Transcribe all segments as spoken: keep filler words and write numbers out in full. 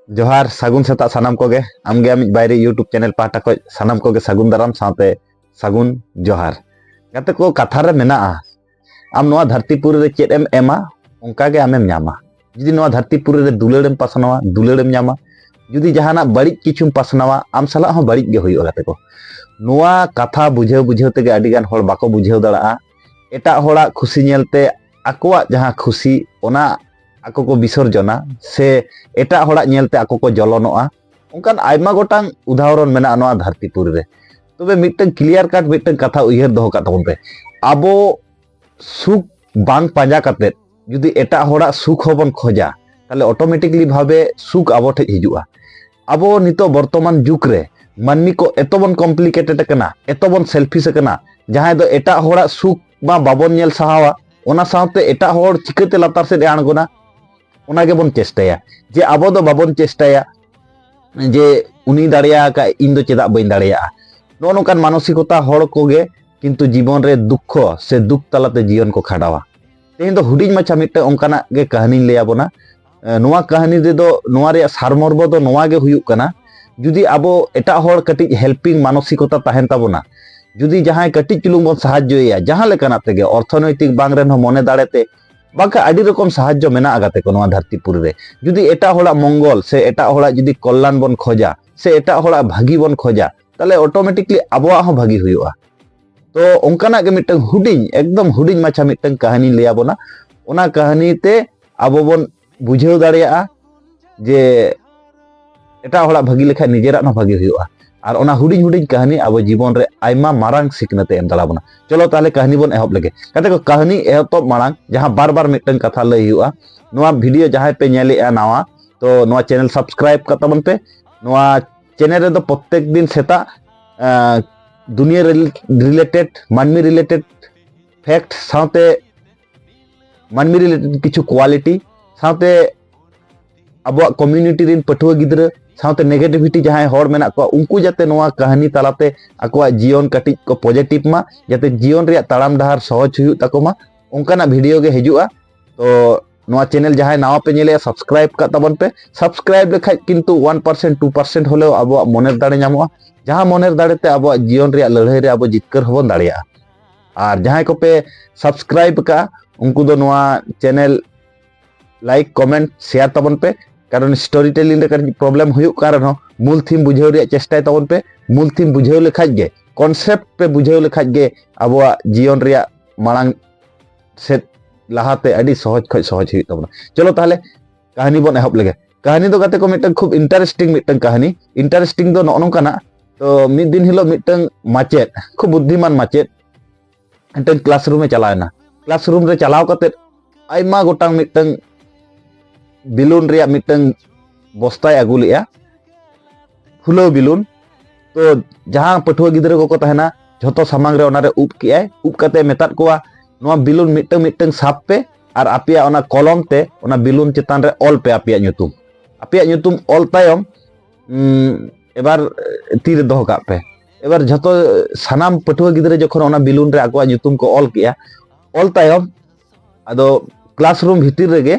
ᱡᱚᱦᱟᱨ, ᱥᱟᱹᱜᱩᱱ ᱥᱮᱛᱟᱜ ᱥᱟᱱᱟᱢ ᱠᱚᱜᱮ᱾ ᱟᱢᱜᱮ ᱟᱢᱤᱡ ᱵᱟᱭᱨᱤ YouTube ᱪᱮᱱᱮᱞ ᱯᱟᱦᱴᱟ ᱠᱷᱚᱱ ᱥᱟᱱᱟᱢ ᱠᱚᱜᱮ ᱥᱟᱹᱜᱩᱱ ᱫᱟᱨᱟᱢ ᱥᱟᱶᱛᱮ ᱥᱟᱹᱜᱩᱱ ᱡᱚᱦᱟᱨ᱾ ᱜᱟᱛᱮ ᱠᱚ, ᱠᱟᱛᱷᱟ ᱨᱮ ᱢᱮᱱᱟᱜᱼᱟ, ᱟᱢ ᱱᱚᱣᱟ ᱫᱷᱟᱹᱨᱛᱤ ᱯᱩᱨᱤ ᱨᱮ ᱪᱮᱫ ᱮᱢ ᱮᱢᱟ, ᱚᱱᱠᱟ ᱜᱮ ᱟᱢᱮᱢ ᱧᱟᱢᱟ᱾ ᱡᱩᱫᱤ ᱱᱚᱣᱟ ᱫᱷᱟᱹᱨᱛᱤ ᱯᱩᱨᱤ ᱨᱮ ᱫᱩᱞᱟᱹᱲ ᱮᱢ ᱯᱟᱥᱱᱟᱣᱟ, ᱫᱩᱞᱟᱹᱲ ᱮᱢ ᱧᱟᱢᱟ᱾ ᱡᱩᱫᱤ ᱡᱟᱦᱟᱱᱟᱜ ᱵᱟᱹᱲᱤᱡ ᱠᱤᱪᱷᱩᱢ ᱯᱟᱥᱱᱟᱣᱟ, ᱟᱢ ᱥᱟᱞᱟᱜ ᱦᱚᱸ ᱵᱟᱹᱲᱤᱡ ᱜᱮ ᱦᱩᱭᱩᱜᱼᱟ, ᱜᱟᱛᱮ ᱠᱚ᱾ ᱱᱚᱣᱟ ᱠᱟᱛᱷᱟ ᱵᱩᱡᱷᱟᱹᱣ ᱵᱩᱡᱷᱟᱹᱣ ᱛᱮᱜᱮ ᱟᱹᱰᱤ ᱜᱟᱱ ᱦᱚᱲ ᱵᱟᱠᱚ ᱵᱩᱡᱷᱟᱹᱣ ᱫᱟᱲᱮᱭᱟᱜᱼᱟ᱾ ᱮᱴᱟᱜ ᱦᱚᱲᱟᱜ ᱠᱷᱩᱥᱤ ᱧᱮᱞᱛᱮ ᱟᱠᱚᱣᱟᱜ ᱡᱟᱦᱟᱸ ᱠᱷᱩᱥᱤ, ᱚᱱᱟ ᱟᱠᱚ ᱠᱚ ᱵᱤᱥᱚᱨᱡᱚᱱᱟ, ᱥᱮ ᱮᱴᱟᱜ ᱦᱚᱲᱟᱜ ᱧᱮᱞᱛᱮ ᱟᱠᱚ ᱠᱚ ᱡᱚᱞᱚᱱᱚᱜᱼᱟ᱾ ᱚᱱᱠᱟᱱ ᱟᱭᱢᱟ ᱜᱚᱴᱟᱝ ᱩᱫᱟᱦᱚᱨᱚᱱ ᱢᱮᱱᱟᱜᱼᱟ ᱱᱚᱣᱟ ᱫᱷᱟᱹᱨᱛᱤ ᱯᱩᱨᱤ ᱨᱮ᱾ ᱛᱚᱵᱮ ᱢᱤᱫᱴᱟᱝ clear cut ᱢᱤᱫᱴᱟᱝ ᱠᱟᱛᱷᱟ ᱩᱭᱦᱟᱹᱨ ᱫᱚᱦᱚ ᱠᱟᱜ ᱛᱟᱵᱚᱱ ᱯᱮ, ᱟᱵᱚ ᱥᱩᱠ ᱵᱟᱝ ᱯᱟᱸᱡᱟ ᱠᱟᱛᱮᱫ ᱡᱩᱫᱤ ᱮᱴᱟᱜ ᱦᱚᱲᱟᱜ ᱥᱩᱠ ᱦᱚᱸᱵᱚᱱ ᱠᱷᱚᱡᱟ, ᱛᱟᱦᱞᱮ automatically ᱵᱷᱟᱵᱮ ᱥᱩᱠ ᱟᱵᱚ ᱴᱷᱮᱡ ᱦᱤᱡᱩᱜᱼᱟ᱾ ᱟᱵᱚ ᱱᱤᱛᱚᱜ ᱵᱚᱨᱛᱚᱢᱟᱱ ᱡᱩᱜᱽ ᱨᱮ ᱢᱟᱹᱱᱢᱤ ᱠᱚ ᱮᱛᱚ ᱵᱚᱱ complicated ᱟᱠᱟᱱᱟ, ᱮᱛᱚ ᱵᱚᱱ selfish ᱟᱠᱟᱱᱟ, ᱡᱟᱦᱟᱸᱭ ᱫᱚ ᱮᱴᱟᱜ ᱦᱚᱲᱟᱜ ᱥᱩᱠ ᱢᱟ ᱵᱟᱵᱚᱱ ᱧᱮᱞ ᱥᱟᱦᱟᱣᱟ, ᱚᱱᱟ ᱥᱟᱶᱛᱮ ᱮᱴᱟᱜ ᱦᱚᱲ ᱪᱤᱠᱟᱹᱛᱮ ᱞᱟᱛᱟᱨ ᱥᱮᱫ ᱮ ᱟᱬᱜᱚᱱᱟ, ᱚᱱᱟ ᱜᱮᱵᱚᱱ ᱪᱮᱥᱴᱟᱭᱟ᱾ ᱡᱮ ᱟᱵᱚ ᱫᱚ ᱵᱟᱵᱚᱱ ᱪᱮᱥᱴᱟᱭᱟ ᱡᱮ ᱩᱱᱤ ᱫᱟᱲᱮᱭᱟᱜ ᱟᱠᱟᱫ, ᱤᱧ ᱫᱚ ᱪᱮᱫᱟᱜ ᱵᱟᱹᱧ ᱫᱟᱲᱮᱭᱟᱜᱼᱟ᱾ ᱱᱚᱜᱼᱚ ᱱᱚᱝᱠᱟᱱ ᱢᱟᱱᱚᱥᱤᱠᱚᱛᱟ ᱦᱚᱲ ᱠᱚᱜᱮ ᱠᱤᱱᱛᱩ ᱡᱤᱵᱚᱱ ᱨᱮ ᱫᱩᱠᱠᱷᱚ ᱥᱮ ᱫᱩᱠ ᱛᱟᱞᱟᱛᱮ ᱡᱤᱭᱚᱱ ᱠᱚ ᱠᱷᱟᱸᱰᱟᱣᱟ᱾ ᱛᱮᱦᱮᱧ ᱫᱚ ᱦᱩᱰᱤᱧ ᱢᱟᱪᱷᱟ ᱢᱤᱫᱴᱟᱝ ᱚᱱᱠᱟᱱᱟᱜ ᱜᱮ ᱠᱟᱹᱦᱱᱤᱧ ᱞᱟᱹᱭ ᱟᱵᱚᱱᱟ᱾ ᱮ, ᱱᱚᱣᱟ ᱠᱟᱹᱦᱱᱤ ᱨᱮᱫᱚ ᱱᱚᱣᱟ ᱨᱮᱭᱟᱜ ᱥᱟᱨᱢᱚᱨᱢᱚ ᱫᱚ ᱱᱚᱣᱟ ᱜᱮ ᱦᱩᱭᱩᱜ ᱠᱟᱱᱟ, ᱡᱩᱫᱤ ᱟᱵᱚ ᱮᱴᱟᱜ ᱦᱚᱲ ᱠᱟᱹᱴᱤᱡ helping ᱢᱟᱱᱚᱥᱤᱠᱚᱛᱟ ᱛᱟᱦᱮᱱ ᱛᱟᱵᱚᱱᱟ, ᱡᱩᱫᱤ ᱡᱟᱦᱟᱸᱭ ᱠᱟᱹᱴᱤᱡ ᱪᱩᱞᱩᱝ ᱵᱚᱱ ᱥᱟᱦᱟᱡᱽᱡᱚᱭᱮᱭᱟ, ᱡᱟᱦᱟᱸ ᱞᱮᱠᱟᱱᱟᱜ ᱛᱮᱜᱮ, ᱚᱨᱛᱷᱚᱱᱳᱭᱛᱤᱠ ᱵᱟᱝ ᱨᱮᱦᱚᱸ ᱢᱚᱱᱮ ᱫᱟᱲᱮᱛᱮ, ᱵᱟᱝᱠᱷᱟᱱ ᱟᱹᱰᱤ ᱨᱚᱠᱚᱢ ᱥᱟᱦᱟᱡᱽᱡᱚ ᱢᱮᱱᱟᱜᱼᱟ ᱜᱟᱛᱮ ᱠᱚ ᱱᱚᱣᱟ ᱫᱷᱟᱹᱨᱛᱤ ᱯᱩᱨᱤ ᱨᱮ᱾ ᱡᱩᱫᱤ ᱮᱴᱟᱜ ᱦᱚᱲᱟᱜ ᱢᱚᱝᱜᱚᱞ ᱥᱮ ᱮᱴᱟᱜ ᱦᱚᱲᱟᱜ ᱡᱩᱫᱤ ᱠᱚᱞᱞᱟᱱ ᱵᱚᱱ ᱠᱷᱚᱡᱟ ᱥᱮ ᱮᱴᱟᱜ ᱦᱚᱲᱟᱜ ᱵᱷᱟᱹᱜᱤ ᱵᱚᱱ ᱠᱷᱚᱡᱟ, ᱛᱟᱦᱞᱮ automatically ᱟᱵᱚᱣᱟᱜ ᱦᱚᱸ ᱵᱷᱟᱹᱜᱤ ᱦᱩᱭᱩᱜᱼᱟ᱾ ᱛᱚ ᱚᱱᱠᱟᱱᱟᱜ ᱜᱮ ᱢᱤᱫᱴᱟᱝ ᱦᱩᱰᱤᱧ, ᱮᱠᱫᱚᱢ ᱦᱩᱰᱤᱧ ᱢᱟᱪᱷᱟ ᱢᱤᱫᱴᱟᱝ ᱠᱟᱹᱦᱱᱤᱧ ᱞᱟᱹᱭ ᱟᱵᱚᱱᱟ᱾ ᱚᱱᱟ ᱠᱟᱹᱦᱱᱤ ᱛᱮ ᱟᱵᱚ ᱵᱚᱱ ᱵᱩᱡᱷᱟᱹᱣ ᱫᱟᱲᱮᱭᱟᱜᱼᱟ ᱡᱮ ᱮᱴᱟᱜ ᱦᱚᱲᱟᱜ ᱵᱷᱟᱹᱜᱤ ᱞᱮᱠᱷᱟᱱ ᱱᱤᱡᱮᱨᱟᱜ ᱦᱚᱸ ᱵᱷᱟᱹᱜᱤ ᱦᱩᱭᱩᱜᱼᱟ᱾ ᱟᱨ ᱚᱱᱟ ᱦᱩᱰᱤᱧ ᱦᱩᱰᱤᱧ ᱠᱟᱹᱦᱱᱤ ᱟᱵᱚ ᱡᱤᱵᱚᱱ ᱨᱮ ᱟᱭᱢᱟ ᱢᱟᱨᱟᱝ ᱥᱤᱠᱷᱱᱟᱹᱛ ᱮ ᱮᱢ ᱫᱟᱲᱮ ᱟᱵᱚᱱᱟ᱾ ᱪᱚᱞᱚ ᱛᱟᱦᱞᱮ ᱠᱟᱹᱦᱱᱤ ᱵᱚᱱ ᱮᱦᱚᱵ ᱞᱮᱜᱮ᱾ ᱜᱟᱛᱮ ᱠᱚ, ᱠᱟᱹᱦᱱᱤ ᱮᱛᱚᱦᱚᱵ ᱢᱟᱲᱟᱝ ᱡᱟᱦᱟᱸ ᱵᱟᱨ ᱵᱟᱨ ᱢᱤᱫᱴᱟᱝ ᱠᱟᱛᱷᱟ ᱞᱟᱹᱭ ᱦᱩᱭᱩᱜᱼᱟ, ᱱᱚᱣᱟ video ᱡᱟᱦᱟᱸᱭ ᱯᱮ ᱧᱮᱞᱮᱜᱼᱟ ᱱᱟᱣᱟ, ᱛᱚ ᱱᱚᱣᱟ channel subscribe ᱠᱟᱜ ᱛᱟᱵᱚᱱ ᱯᱮ᱾ ᱱᱚᱣᱟ channel ᱨᱮᱫᱚ ᱯᱨᱚᱛᱮᱠ ᱫᱤᱱ ᱥᱮᱛᱟᱜ, ᱟᱸ, ᱫᱩᱱᱤᱭᱟᱹ ᱨᱮᱞ-, related, ᱢᱟᱹᱱᱢᱤ related fact ᱥᱟᱶᱛᱮ ᱢᱟᱹᱱᱢᱤ related ᱠᱤᱪᱷᱩ quality ᱥᱟᱶᱛᱮ ᱟᱵᱚᱣᱟᱜ community ᱨᱮᱱ ᱯᱟᱹᱴᱷᱩᱣᱟᱹ ᱜᱤᱫᱽᱨᱟᱹ ᱥᱟᱶᱛᱮ negativity ᱡᱟᱦᱟᱸᱭ ᱦᱚᱲ ᱢᱮᱱᱟᱜ ᱠᱚᱣᱟ, ᱩᱱᱠᱩ ᱡᱟᱛᱮ ᱱᱚᱣᱟ ᱠᱟᱹᱦᱱᱤ ᱛᱟᱞᱟᱛᱮ ᱟᱠᱚᱣᱟᱜ ᱡᱤᱭᱚᱱ ᱠᱟᱹᱴᱤᱡ ᱠᱚ positive ᱢᱟ, ᱡᱟᱛᱮ ᱡᱤᱭᱚᱱ ᱨᱮᱭᱟᱜ ᱛᱟᱲᱟᱢ ᱰᱟᱦᱟᱨ ᱥᱚᱦᱚᱡ ᱦᱩᱭᱩᱜ ᱛᱟᱠᱚ ᱢᱟ, ᱚᱱᱠᱟᱱᱟᱜ video ᱜᱮ ᱦᱤᱡᱩᱜᱼᱟ᱾ ᱛᱚ ᱱᱚᱣᱟ ᱪᱮᱱᱮᱞ ᱡᱟᱦᱟᱸᱭ ᱱᱟᱣᱟ ᱯᱮ ᱧᱮᱞᱮᱜᱼᱟ, ᱥᱟᱵᱥᱠᱨᱟᱭᱤᱵ ᱠᱟᱜ ᱛᱟᱵᱚᱱ ᱯᱮ᱾ ᱥᱟᱵᱥᱠᱨᱟᱭᱤᱵ ᱞᱮᱠᱷᱟᱡ ᱠᱤᱱᱛᱩ ᱚᱣᱟᱱ ᱯᱟᱨᱥᱮᱱᱴ, ᱴᱩ ᱯᱟᱨᱥᱮᱱᱴ ᱦᱚᱞᱮᱣ ᱟᱵᱚᱣᱟᱜ ᱢᱚᱱᱮᱨ ᱫᱟᱲᱮ ᱧᱟᱢᱚᱜᱼᱟ, ᱡᱟᱦᱟᱸ ᱢᱚᱱᱮᱨ ᱫᱟᱲᱮ ᱛᱮ ᱟᱵᱚᱣᱟᱜ ᱡᱤᱭᱚᱱ ᱨᱮᱭᱟᱜ ᱞᱟᱹᱲᱦᱟᱹᱭ ᱨᱮ ᱟᱵᱚ ᱡᱤᱛᱠᱟᱹᱨ ᱦᱚᱸᱵᱚᱱ ᱫᱟᱲᱮᱭᱟᱜᱼᱟ᱾ ᱟᱨ ᱡᱟᱦᱟᱸᱭ ᱠᱚᱯᱮ ᱥᱟᱵᱥᱠᱨᱟᱭᱤᱵ ᱠᱟᱜᱼᱟ, ᱩᱱᱠᱩ ᱫᱚ ᱱᱚᱣᱟ ᱪᱮᱱᱮᱞ ᱞᱟᱭᱤᱠ, ᱠᱚᱢᱮᱱᱴ, ᱥᱮᱭᱟᱨ ᱛᱟᱵᱚᱱ ᱯᱮ᱾ ᱠᱟᱨᱚᱱ ᱥᱴᱳᱨᱤ ᱴᱮᱞᱤᱝ ᱨᱮ ᱠᱟᱹᱴᱤᱡ ᱯᱨᱚᱵᱞᱮᱢ ᱦᱩᱭᱩᱜ ᱠᱟᱱ ᱨᱮᱦᱚᱸ, ᱢᱩᱞ ᱛᱷᱤᱢ ᱵᱩᱡᱷᱟᱹᱣ ᱨᱮᱭᱟᱜ ᱪᱮᱥᱴᱟᱭ ᱛᱟᱵᱚᱱ ᱯᱮ᱾ ᱢᱩᱞ ᱛᱷᱤᱢ ᱵᱩᱡᱷᱟᱹᱣ ᱞᱮᱠᱷᱟᱡ ᱜᱮ, ᱠᱚᱱᱥᱮᱯᱴ ᱯᱮ ᱵᱩᱡᱷᱟᱹᱣ ᱞᱮᱠᱷᱟᱡ ᱜᱮ ᱟᱵᱚᱣᱟᱜ ᱡᱤᱭᱚᱱ ᱨᱮᱭᱟᱜ ᱢᱟᱲᱟᱝ ᱥᱮᱫ ᱞᱟᱦᱟᱛᱮ ᱟᱹᱰᱤ ᱥᱚᱦᱚᱡ ᱠᱷᱚᱡ ᱥᱚᱦᱚᱡ ᱦᱩᱭᱩᱜ ᱛᱟᱵᱚᱱᱟ᱾ ᱪᱚᱞᱚ ᱛᱟᱦᱞᱮ ᱠᱟᱹᱦᱱᱤ ᱵᱚᱱ ᱮᱦᱚᱵ ᱞᱮᱜᱮ᱾ ᱠᱟᱹᱦᱱᱤ ᱫᱚ ᱜᱟᱛᱮ ᱠᱚ ᱢᱤᱫᱴᱟᱝ ᱠᱷᱩᱵ ᱤᱱᱴᱟᱨᱮᱥᱴᱤᱝ ᱢᱤᱫᱴᱟᱝ ᱠᱟᱹᱦᱱᱤ᱾ ᱤᱱᱴᱟᱨᱮᱥᱴᱤᱝ ᱫᱚ ᱱᱚᱜᱼᱚ ᱱᱚᱝᱠᱟᱱᱟᱜ᱾ ᱛᱚ ᱢᱤᱫ ᱫᱤᱱ ᱦᱤᱞᱳᱜ ᱢᱤᱫᱴᱟᱝ ᱢᱟᱪᱮᱫ, ᱠᱷᱩᱵ ᱵᱩᱫᱽᱫᱷᱤᱢᱟᱱ ᱢᱟᱪᱮᱫ, ᱢᱤᱫᱴᱟᱝ ᱠᱞᱟᱥᱨᱩᱢ ᱮ ᱪᱟᱞᱟᱣ ᱮᱱᱟ᱾ ᱠᱞᱟᱥᱨᱩᱢ ᱨᱮ ᱪᱟᱞᱟᱣ ᱠᱟᱛᱮᱫ ᱟᱭᱢᱟ ᱜᱚᱴᱟᱝ ᱢᱤᱫᱴᱟᱝ ᱵᱮᱞᱩᱱ ᱨᱮᱭᱟᱜ ᱢᱤᱫᱴᱟᱝ ᱵᱚᱥᱛᱟᱭ ᱟᱹᱜᱩ ᱞᱮᱜᱼᱟ, ᱯᱷᱩᱞᱟᱹᱣ ᱵᱮᱞᱩᱱ᱾ ᱛᱚ ᱡᱟᱦᱟᱸ ᱯᱟᱹᱴᱷᱩᱣᱟᱹ ᱜᱤᱫᱽᱨᱟᱹ ᱠᱚᱠᱚ ᱛᱟᱦᱮᱱᱟ, ᱡᱷᱚᱛᱚ ᱥᱟᱢᱟᱝ ᱨᱮ ᱚᱱᱟᱨᱮ ᱩᱵ ᱠᱮᱜᱼᱟᱭ᱾ ᱩᱵ ᱠᱟᱛᱮ ᱢᱮᱛᱟᱫ ᱠᱚᱣᱟ, "ᱱᱚᱣᱟ ᱵᱮᱞᱩᱱ ᱢᱤᱫᱴᱟᱝ ᱢᱤᱫᱴᱟᱝ ᱥᱟᱵ ᱯᱮ ᱟᱨ ᱟᱯᱮᱭᱟᱜ ᱚᱱᱟ ᱠᱚᱞᱚᱢ ᱛᱮ ᱚᱱᱟ ᱵᱮᱞᱩᱱ ᱪᱮᱛᱟᱱ ᱨᱮ ᱚᱞ ᱯᱮ ᱟᱯᱮᱭᱟᱜ ᱧᱩᱛᱩᱢ᱾ ᱟᱯᱮᱭᱟᱜ ᱧᱩᱛᱩᱢ ᱚᱞ ᱛᱟᱭᱚᱢ, ᱩᱢ, ᱮᱵᱟᱨ ᱛᱤ ᱨᱮ ᱫᱚᱦᱚ ᱠᱟᱜ ᱯᱮ᱾" ᱮᱵᱟᱨ ᱡᱷᱚᱛᱚ ᱥᱟᱱᱟᱢ ᱯᱟᱹᱴᱷᱩᱣᱟᱹ ᱜᱤᱫᱽᱨᱟᱹ ᱡᱚᱠᱷᱚᱱ ᱚᱱᱟ ᱵᱮᱞᱩᱱ ᱨᱮ ᱟᱠᱚᱣᱟᱜ ᱧᱩᱛᱩᱢ ᱠᱚ ᱚᱞ ᱠᱮᱜᱼᱟ, ᱚᱞ ᱛᱟᱭᱚᱢ ᱟᱫᱚ ᱠᱞᱟᱥᱨᱩᱢ ᱵᱷᱤᱛᱤᱨ ᱨᱮᱜᱮ,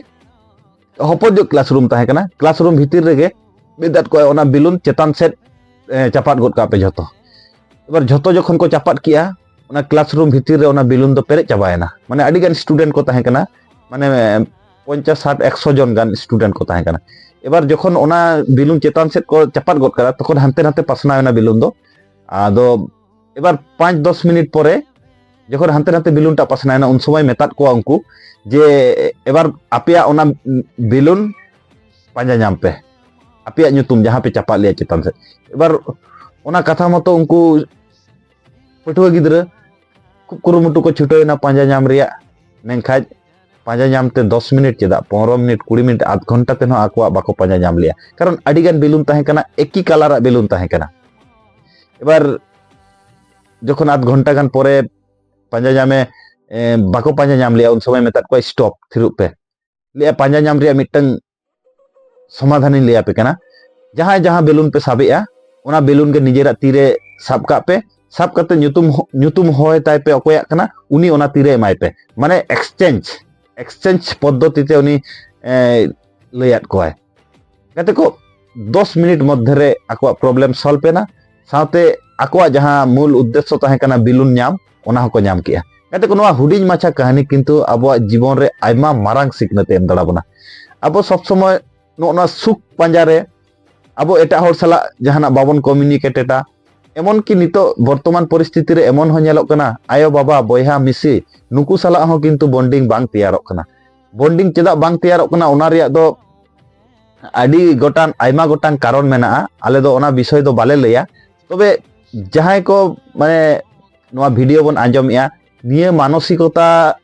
ᱦᱚᱯᱚᱱ ᱧᱚᱜ ᱠᱞᱟᱥᱨᱩᱢ ᱛᱟᱦᱮᱸ ᱠᱟᱱᱟ, ᱠᱞᱟᱥᱨᱩᱢ ᱵᱷᱤᱛᱤᱨ ᱨᱮᱜᱮ ᱢᱮᱛᱟᱫ ᱠᱚᱣᱟ, "ᱚᱱᱟ ᱵᱮᱞᱩᱱ ᱪᱮᱛᱟᱱ ᱥᱮᱫ, ᱮ, ᱪᱟᱯᱟᱫ ᱜᱚᱫ ᱠᱟᱜ ᱯᱮ ᱡᱷᱚᱛᱚ᱾" ᱮᱵᱟᱨ ᱡᱷᱚᱛᱚ ᱡᱚᱠᱷᱚᱱ ᱠᱚ ᱪᱟᱯᱟᱫ ᱠᱮᱜᱼᱟ, ᱚᱱᱟ ᱠᱞᱟᱥᱨᱩᱢ ᱵᱷᱤᱛᱤᱨ ᱨᱮ ᱚᱱᱟ ᱵᱮᱞᱩᱱ ᱫᱚ ᱯᱮᱨᱮᱡ ᱪᱟᱵᱟᱭᱮᱱᱟ᱾ ᱢᱟᱱᱮ ᱟᱹᱰᱤ ᱜᱟᱱ ᱥᱴᱩᱰᱮᱱᱴ ᱠᱚ ᱛᱟᱦᱮᱸ ᱠᱟᱱᱟ, ᱢᱟᱱᱮ ᱯᱚᱧᱪᱟᱥ, ᱥᱟᱴ, ᱮᱠᱥᱚ ᱡᱚᱱ ᱜᱟᱱ ᱥᱴᱩᱰᱮᱱᱴ ᱠᱚ ᱛᱟᱦᱮᱸ ᱠᱟᱱᱟ᱾ ᱮᱵᱟᱨ ᱡᱚᱠᱷᱚᱱ ᱚᱱᱟ ᱵᱮᱞᱩᱱ ᱪᱮᱛᱟᱱ ᱥᱮᱫ ᱠᱚ ᱪᱟᱯᱟᱫ ᱜᱚᱫ ᱠᱟᱫᱟ, ᱛᱚᱠᱷᱚᱱ ᱦᱟᱱᱛᱮ ᱱᱟᱛᱮ ᱯᱟᱥᱱᱟᱣ ᱮᱱᱟ ᱵᱮᱞᱩᱱ ᱫᱚ᱾ ᱟᱫᱚ ᱮᱵᱟᱨ ᱯᱟᱸᱪ ᱫᱚᱥ ᱢᱤᱱᱤᱴ ᱯᱚᱨᱮ ᱡᱚᱠᱷᱚᱱ ᱦᱟᱱᱛᱮ ᱱᱟᱛᱮ ᱵᱮᱞᱩᱱ ᱴᱟᱜ ᱯᱟᱥᱱᱟᱣ ᱮᱱᱟ, ᱩᱱ ᱥᱚᱢᱚᱭ ᱢᱮᱛᱟᱫ ᱠᱚᱣᱟ ᱩᱱᱠᱩ ᱡᱮ, "ᱮᱵᱟᱨ ᱟᱯᱮᱭᱟᱜ ᱚᱱᱟ ᱵᱮᱞᱩᱱ ᱯᱟᱸᱡᱟ ᱧᱟᱢ ᱯᱮ, ᱟᱯᱮᱭᱟᱜ ᱧᱩᱛᱩᱢ ᱡᱟᱦᱟᱸ ᱯᱮ ᱪᱟᱯᱟᱫ ᱞᱮᱭᱟ ᱪᱮᱛᱟᱱ ᱥᱮᱫ᱾" ᱮᱵᱟᱨ ᱚᱱᱟ ᱠᱟᱛᱷᱟ ᱢᱚᱛᱚ ᱩᱱᱠᱩ ᱯᱟᱹᱴᱷᱩᱣᱟᱹ ᱜᱤᱫᱽᱨᱟᱹ ᱠᱷᱩᱵ ᱠᱩᱨᱩᱢᱩᱴᱩ ᱠᱚ ᱪᱷᱩᱴᱟᱹᱣ ᱮᱱᱟ ᱯᱟᱸᱡᱟ ᱧᱟᱢ ᱨᱮᱭᱟᱜ᱾ ᱢᱮᱱᱠᱷᱟᱡ ᱯᱟᱸᱡᱟ ᱧᱟᱢ ᱛᱮ ᱫᱚᱥ ᱢᱤᱱᱤᱴ ᱪᱮᱫᱟᱜ, ᱯᱚᱱᱨᱚ ᱢᱤᱱᱤᱴ, ᱠᱩᱲᱤ ᱢᱤᱱᱤᱴ, ᱟᱫᱷ ᱜᱷᱚᱱᱴᱟ ᱛᱮᱦᱚᱸ ᱟᱠᱚᱣᱟᱜ ᱵᱟᱠᱚ ᱯᱟᱸᱡᱟ ᱧᱟᱢ ᱞᱮᱜᱼᱟ᱾ ᱠᱟᱨᱚᱱ ᱟᱹᱰᱤ ᱜᱟᱱ ᱵᱮᱞᱩᱱ ᱛᱟᱦᱮᱸ ᱠᱟᱱᱟ, ᱮᱠᱤ ᱠᱟᱞᱟᱨᱟᱜ ᱵᱮᱞᱩᱱ ᱛᱟᱦᱮᱸ ᱠᱟᱱᱟ᱾ ᱮᱵᱟᱨ ᱡᱚᱠᱷᱚᱱ ᱟᱫᱷ ᱜᱷᱚᱱᱴᱟ ᱜᱟᱱ ᱯᱚᱨᱮ ᱯᱟᱸᱡᱟ ᱧᱟᱢᱮ, ᱮ, ᱵᱟᱠᱚ ᱯᱟᱸᱡᱟ ᱧᱟᱢ ᱞᱮᱜᱼᱟ, ᱩᱱ ᱥᱚᱢᱚᱭ ᱢᱮᱛᱟᱫ ᱠᱚᱣᱟᱭ, "ᱥᱴᱚᱯ, ᱛᱷᱤᱨᱚᱜ ᱯᱮ᱾" ᱞᱟᱹᱭᱟ, "ᱯᱟᱸᱡᱟ ᱧᱟᱢ ᱨᱮᱭᱟᱜ ᱢᱤᱫᱴᱟᱝ ᱥᱚᱢᱟᱫᱷᱟᱱᱤᱧ ᱞᱟᱹᱭ ᱟᱯᱮ ᱠᱟᱱᱟ᱾ ᱡᱟᱦᱟᱸᱭ ᱡᱟᱦᱟᱸ ᱵᱮᱞᱩᱱ ᱯᱮ ᱥᱟᱵᱮᱜᱼᱟ, ᱚᱱᱟ ᱵᱮᱞᱩᱱ ᱜᱮ ᱱᱤᱡᱮᱨᱟᱜ ᱛᱤᱨᱮ ᱥᱟᱵ ᱠᱟᱜ ᱯᱮ᱾ ᱥᱟᱵ ᱠᱟᱛᱮ ᱧᱩᱛᱩᱢ ᱦᱚ-, ᱧᱩᱛᱩᱢ ᱦᱚᱦᱚᱭ ᱛᱟᱭ ᱯᱮ, ᱚᱠᱚᱭᱟᱜ ᱠᱟᱱᱟ, ᱩᱱᱤ ᱚᱱᱟ ᱛᱤᱨᱮ ᱮᱢᱟᱭ ᱯᱮ᱾" ᱢᱟᱱᱮ ᱮᱠᱥᱪᱮᱧᱡᱽ, exchange ᱯᱚᱫᱽᱫᱷᱚᱛᱤ ᱛᱮ ᱩᱱᱤ ᱮ, ᱞᱟᱹᱭᱟᱫ ᱠᱚᱣᱟᱭ᱾ ᱜᱟᱛᱮ ᱠᱚ, ᱫᱚᱥ ᱢᱤᱱᱤᱴ ᱢᱚᱫᱽᱫᱷᱮ ᱨᱮ ᱟᱠᱚᱣᱟᱜ problem solve ᱮᱱᱟ, ᱥᱟᱶᱛᱮ ᱟᱠᱚᱣᱟᱜ ᱡᱟᱦᱟᱸ ᱢᱩᱞ ᱩᱫᱽᱫᱮᱥᱥᱚ ᱛᱟᱦᱮᱸ ᱠᱟᱱᱟ ᱵᱤᱞᱩᱱ ᱧᱟᱢ, ᱚᱱᱟ ᱦᱚᱸᱠᱚ ᱧᱟᱢ ᱠᱮᱜᱼᱟ᱾ ᱜᱟᱛᱮ ᱠᱚ, ᱱᱚᱣᱟ ᱦᱩᱰᱤᱧ ᱢᱟᱪᱷᱟ ᱠᱟᱹᱦᱱᱤ ᱠᱤᱱᱛᱩ ᱟᱵᱚᱣᱟᱜ ᱡᱤᱵᱚᱱ ᱨᱮ ᱟᱭᱢᱟ ᱢᱟᱨᱟᱝ ᱥᱤᱠᱷᱱᱟᱹᱛ ᱮ ᱮᱢ ᱫᱟᱲᱮ ᱵᱚᱱᱟ᱾ ᱟᱵᱚ ᱥᱚᱵᱽ ᱥᱚᱢᱚᱭ ᱱᱚᱜᱼᱚ ᱱᱚᱣᱟ ᱥᱩᱠ ᱯᱟᱸᱡᱟ ᱨᱮ ᱟᱵᱚ ᱮᱴᱟᱜ ᱦᱚᱲ ᱥᱟᱞᱟᱜ ᱡᱟᱦᱟᱱᱟᱜ ᱵᱟᱵᱚᱱ communicate ᱮᱫᱟ, ᱮᱢᱚᱱ ᱠᱤ ᱱᱤᱛᱚᱜ ᱵᱚᱨᱛᱚᱢᱟᱱ ᱯᱚᱨᱤᱥᱛᱷᱤᱛᱤ ᱨᱮ ᱮᱢᱚᱱ ᱦᱚᱸ ᱧᱮᱞᱚᱜ ᱠᱟᱱᱟ, ᱟᱭᱳ ᱵᱟᱵᱟ ᱵᱚᱭᱦᱟ ᱢᱤᱥᱤ ᱱᱩᱠᱩ ᱥᱟᱞᱟᱜ ᱦᱚᱸ ᱠᱤᱱᱛᱩ bonding ᱵᱟᱝ ᱛᱮᱭᱟᱨᱚᱜ ᱠᱟᱱᱟ᱾ Bonding ᱪᱮᱫᱟᱜ ᱵᱟᱝ ᱛᱮᱭᱟᱨᱚᱜ ᱠᱟᱱᱟ, ᱚᱱᱟ ᱨᱮᱭᱟᱜ ᱫᱚ ᱟᱹᱰᱤ ᱜᱚᱴᱟᱝ, ᱟᱭᱢᱟ ᱜᱚᱴᱟᱝ ᱠᱟᱨᱚᱱ ᱢᱮᱱᱟᱜᱼᱟ᱾ ᱟᱞᱮ ᱫᱚ ᱚᱱᱟ ᱵᱤᱥᱚᱭ ᱫᱚ ᱵᱟᱞᱮ ᱞᱟᱹᱭᱟ᱾ ᱛᱚᱵᱮ ᱡᱟᱦᱟᱸᱭ ᱠᱚ ᱢᱟᱱᱮ ᱱᱚᱣᱟ video ᱵᱚᱱ ᱟᱸᱡᱚᱢᱮᱜᱼᱟ, ᱱᱤᱭᱟᱹ ᱢᱟᱱᱚᱥᱤᱠᱚᱛᱟ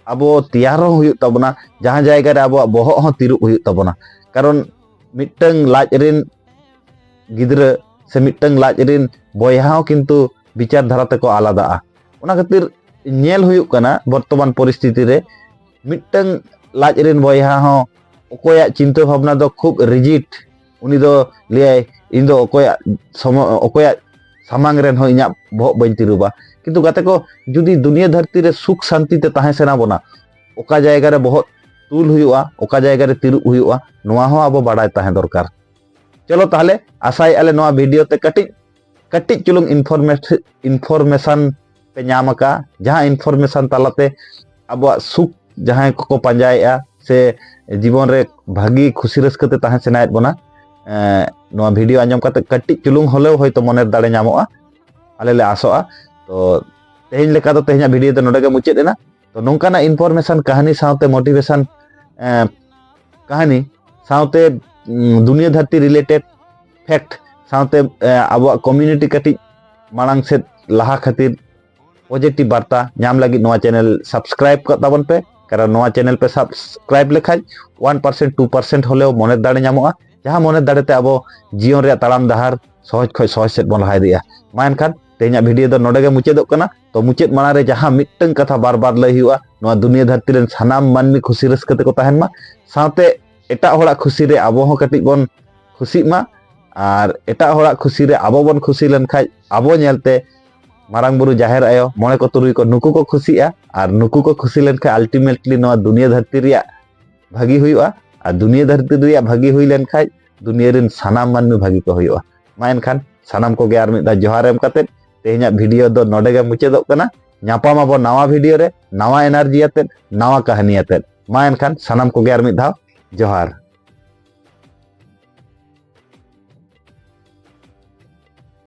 ᱟᱵᱚ ᱛᱮᱭᱟᱨ ᱦᱚᱸ ᱦᱩᱭᱩᱜ ᱛᱟᱵᱚᱱᱟ, ᱡᱟᱦᱟᱸ ᱡᱟᱭᱜᱟ ᱨᱮ ᱟᱵᱚᱣᱟᱜ ᱵᱚᱦᱚᱜ ᱦᱚᱸ ᱛᱤᱨᱩᱵ ᱦᱩᱭᱩᱜ ᱛᱟᱵᱚᱱᱟ᱾ ᱠᱟᱨᱚᱱ ᱢᱤᱫᱴᱟᱝ ᱞᱟᱡ ᱨᱮᱱ ᱜᱤᱫᱽᱨᱟᱹ ᱥᱮ ᱢᱤᱫᱴᱟᱝ ᱞᱟᱡ ᱨᱮᱱ ᱵᱚᱭᱦᱟ ᱦᱚᱸ ᱠᱤᱱᱛᱩ ᱵᱤᱪᱟᱨ ᱫᱷᱟᱨᱟ ᱛᱮᱠᱚ ᱟᱞᱟᱫᱟᱜᱼᱟ᱾ ᱚᱱᱟ ᱠᱷᱟᱹᱛᱤᱨ ᱧᱮᱞ ᱦᱩᱭᱩᱜ ᱠᱟᱱᱟ ᱵᱚᱨᱛᱚᱢᱟᱱ ᱯᱚᱨᱤᱥᱛᱷᱤᱛᱤ ᱨᱮ ᱢᱤᱫᱴᱟᱝ ᱞᱟᱡ ᱨᱮᱱ ᱵᱚᱭᱦᱟ ᱦᱚᱸ ᱚᱠᱚᱭᱟᱜ ᱪᱤᱱᱛᱟᱹ ᱵᱷᱟᱵᱽᱱᱟ ᱫᱚ ᱠᱷᱩᱵ rigid, ᱩᱱᱤ ᱫᱚ ᱞᱟᱹᱭᱟᱭ, "ᱤᱧ ᱫᱚ ᱚᱠᱚᱭᱟᱜ ᱥᱚᱢᱚ-, ᱚᱠᱚᱭᱟᱜ ᱥᱟᱢᱟᱝ ᱨᱮᱱ ᱦᱚᱸ ᱤᱧᱟᱹᱜ ᱵᱚᱦᱚᱜ ᱵᱟᱹᱧ ᱛᱤᱨᱩᱵᱟ᱾" ᱠᱤᱱᱛᱩ ᱜᱟᱛᱮ ᱠᱚ, ᱡᱩᱫᱤ ᱫᱩᱱᱤᱭᱟᱹ ᱫᱷᱟᱹᱨᱛᱤ ᱨᱮ ᱥᱩᱠ ᱥᱟᱱᱛᱤ ᱛᱮ ᱛᱟᱦᱮᱸ ᱥᱟᱱᱟ ᱵᱚᱱᱟ, ᱚᱠᱟ ᱡᱟᱭᱜᱟ ᱨᱮ ᱵᱚᱦᱚᱜ ᱛᱩᱞ ᱦᱩᱭᱩᱜᱼᱟ, ᱚᱠᱟ ᱡᱟᱭᱜᱟ ᱨᱮ ᱛᱤᱨᱩᱵ ᱦᱩᱭᱩᱜᱼᱟ, ᱱᱚᱣᱟ ᱦᱚᱸ ᱟᱵᱚ ᱵᱟᱰᱟᱭ ᱛᱟᱦᱮᱸ ᱫᱚᱨᱠᱟᱨ᱾ ᱪᱚᱞᱚ ᱛᱟᱦᱞᱮ, ᱟᱥᱟᱭᱮᱫᱼᱟ ᱞᱮ ᱱᱚᱣᱟ video ᱛᱮ ᱠᱟᱹᱴᱤᱡ, ᱠᱟᱹᱴᱤᱡ ᱪᱩᱞᱩᱝ information, information ᱯᱮ ᱧᱟᱢ ᱟᱠᱟᱫᱼᱟ, ᱡᱟᱦᱟᱸ information ᱛᱟᱞᱟᱛᱮ ᱟᱵᱚᱣᱟᱜ ᱥᱩᱠ ᱡᱟᱦᱟᱸᱭ ᱠᱚᱠᱚ ᱯᱟᱸᱡᱟᱭᱮᱫᱼᱟ ᱥᱮ ᱡᱤᱵᱚᱱ ᱨᱮ ᱵᱷᱟᱹᱜᱤ ᱠᱷᱩᱥᱤ ᱨᱟᱹᱥᱠᱟᱹ ᱛᱮ ᱛᱟᱦᱮᱸ ᱥᱟᱱᱟᱭᱮᱫ ᱵᱚᱱᱟ, ᱮᱸ, ᱱᱚᱣᱟ video ᱟᱸᱡᱚᱢ ᱠᱟᱛᱮ ᱠᱟᱹᱴᱤᱡ ᱪᱩᱞᱩᱝ ᱦᱚᱞᱮᱣ ᱦᱚᱭᱛᱳ ᱢᱚᱱᱮᱨ ᱫᱟᱲᱮ ᱧᱟᱢᱚᱜᱼᱟ, ᱟᱞᱮ ᱞᱮ ᱟᱥᱚᱜᱼᱟ᱾ ᱛᱚ ᱛᱮᱦᱮᱧ ᱞᱮᱠᱟ ᱫᱚ ᱛᱮᱦᱮᱧᱟᱜ video ᱫᱚ ᱱᱚᱰᱮ ᱜᱮ ᱢᱩᱪᱟᱹᱫ ᱮᱱᱟ᱾ ᱛᱚ ᱱᱚᱝᱠᱟᱱᱟᱜ information ᱠᱟᱹᱦᱱᱤ ᱥᱟᱶᱛᱮ motivation, ᱮᱸ, ᱠᱟᱹᱦᱱᱤ ᱥᱟᱶᱛᱮ, ᱩᱸ, ᱫᱩᱱᱤᱭᱟᱹ ᱫᱷᱟᱹᱨᱛᱤ related fact ᱥᱟᱶᱛᱮ, ᱮᱸ, ᱟᱵᱚᱣᱟᱜ community ᱠᱟᱹᱴᱤᱡ ᱢᱟᱲᱟᱝ ᱥᱮᱫ ᱞᱟᱦᱟ ᱠᱷᱟᱹᱛᱤᱨ positive ᱵᱟᱨᱛᱟ ᱧᱟᱢ ᱞᱟᱹᱜᱤᱫ ᱱᱚᱣᱟ channel subscribe ᱠᱟᱜ ᱛᱟᱵᱚᱱ ᱯᱮ, ᱠᱟᱨᱚᱱ ᱱᱚᱣᱟ channel ᱯᱮ subscribe ᱞᱮᱠᱷᱟᱡ one percent two percent ᱦᱚᱞᱮᱣ ᱢᱚᱱᱮ ᱫᱟᱲᱮ ᱧᱟᱢᱚᱜᱼᱟ, ᱡᱟᱦᱟᱸ ᱢᱚᱱᱮ ᱫᱟᱲᱮ ᱛᱮ ᱟᱵᱚ ᱡᱤᱭᱚᱱ ᱨᱮᱭᱟᱜ ᱛᱟᱲᱟᱢ ᱰᱟᱦᱟᱨ ᱥᱚᱦᱚᱡ ᱠᱷᱚᱡ ᱥᱚᱦᱚᱡ ᱥᱮᱫ ᱵᱚᱱ ᱞᱟᱦᱟ ᱤᱫᱤᱜᱼᱟ᱾ ᱢᱟ ᱮᱱᱠᱷᱟᱱ ᱛᱮᱦᱮᱧᱟᱜ video ᱫᱚ ᱱᱚᱰᱮ ᱜᱮ ᱢᱩᱪᱟᱹᱫᱚᱜ ᱠᱟᱱᱟ᱾ ᱛᱚ ᱢᱩᱪᱟᱹᱫ ᱢᱟᱲᱟᱝ ᱨᱮ ᱡᱟᱦᱟᱸ ᱢᱤᱫᱴᱟᱝ ᱠᱟᱛᱷᱟ ᱵᱟᱨ ᱵᱟᱨ ᱞᱟᱹᱭ ᱦᱩᱭᱩᱜᱼᱟ, ᱱᱚᱣᱟ ᱫᱩᱱᱤᱭᱟᱹ ᱫᱷᱟᱹᱨᱛᱤ ᱨᱮᱱ ᱥᱟᱱᱟᱢ ᱢᱟᱹᱱᱢᱤ ᱠᱷᱩᱥᱤ ᱨᱟᱹᱥᱠᱟᱹ ᱛᱮᱠᱚ ᱛᱟᱦᱮᱱ ᱢᱟ, ᱥᱟᱶᱛᱮ ᱮᱴᱟᱜ ᱦᱚᱲᱟᱜ ᱠᱷᱩᱥᱤ ᱨᱮ ᱟᱵᱚ ᱦᱚᱸ ᱠᱟᱹᱴᱤᱡ ᱵᱚᱱ ᱠᱷᱩᱥᱤᱜ ᱢᱟ, ᱟᱨ ᱮᱴᱟᱜ ᱦᱚᱲᱟᱜ ᱠᱷᱩᱥᱤ ᱨᱮ ᱟᱵᱚ ᱵᱚᱱ ᱠᱷᱩᱥᱤ ᱞᱮᱱᱠᱷᱟᱡ ᱟᱵᱚ ᱧᱮᱞᱛᱮ ᱢᱟᱨᱟᱝ ᱵᱩᱨᱩ, ᱡᱟᱦᱮᱨ ᱟᱭᱳ, ᱢᱚᱬᱮ ᱠᱚ ᱛᱩᱨᱩᱭ ᱠᱚ, ᱱᱩᱠᱩ ᱠᱚ ᱠᱷᱩᱥᱤᱜᱼᱟ᱾ ᱟᱨ ᱱᱩᱠᱩ ᱠᱚ ᱠᱷᱩᱥᱤ ᱞᱮᱱᱠᱷᱟᱱ ultimately ᱱᱚᱣᱟ ᱫᱩᱱᱤᱭᱟᱹ ᱫᱷᱟᱹᱨᱛᱤ ᱨᱮᱭᱟᱜ ᱵᱷᱟᱹᱜᱤ ᱦᱩᱭᱩᱜᱼᱟ᱾ ᱟᱨ ᱫᱩᱱᱤᱭᱟᱹ ᱫᱷᱟᱹᱨᱛᱤ ᱨᱮᱭᱟᱜ ᱵᱷᱟᱹᱜᱤ ᱦᱩᱭ ᱞᱮᱱᱠᱷᱟᱱ ᱫᱩᱱᱤᱭᱟᱹ ᱨᱮᱱ ᱥᱟᱱᱟᱢ ᱢᱟᱹᱱᱢᱤ ᱵᱷᱟᱹᱜᱤ ᱠᱚ ᱦᱩᱭᱩᱜᱼᱟ᱾ ᱢᱟ ᱮᱱᱠᱷᱟᱱ ᱥᱟᱱᱟᱢ ᱠᱚᱜᱮ ᱟᱨ ᱢᱤᱫ ᱫᱷᱟᱣ ᱡᱚᱦᱟᱨ ᱮᱢ ᱠᱟᱛᱮᱫ ᱛᱮᱦᱮᱧᱟᱜ video ᱫᱚ ᱱᱚᱰᱮ ᱜᱮ ᱢᱩᱪᱟᱹᱫᱚᱜ ᱠᱟᱱᱟ᱾ ᱧᱟᱯᱟᱢ ᱟᱵᱚ ᱱᱟᱣᱟ video ᱨᱮ, ᱱᱟᱣᱟ energy ᱟᱛᱮᱫ, ᱱᱟᱣᱟ ᱠᱟᱹᱦᱱᱤ ᱟᱛᱮᱫ᱾ ᱢᱟ ᱮᱱᱠᱷᱟᱱ ᱥᱟᱱᱟᱢ ᱠᱚᱜᱮ ᱟᱨ ᱢᱤᱫ ᱫᱷᱟᱣ ᱡᱚᱦᱟᱨ᱾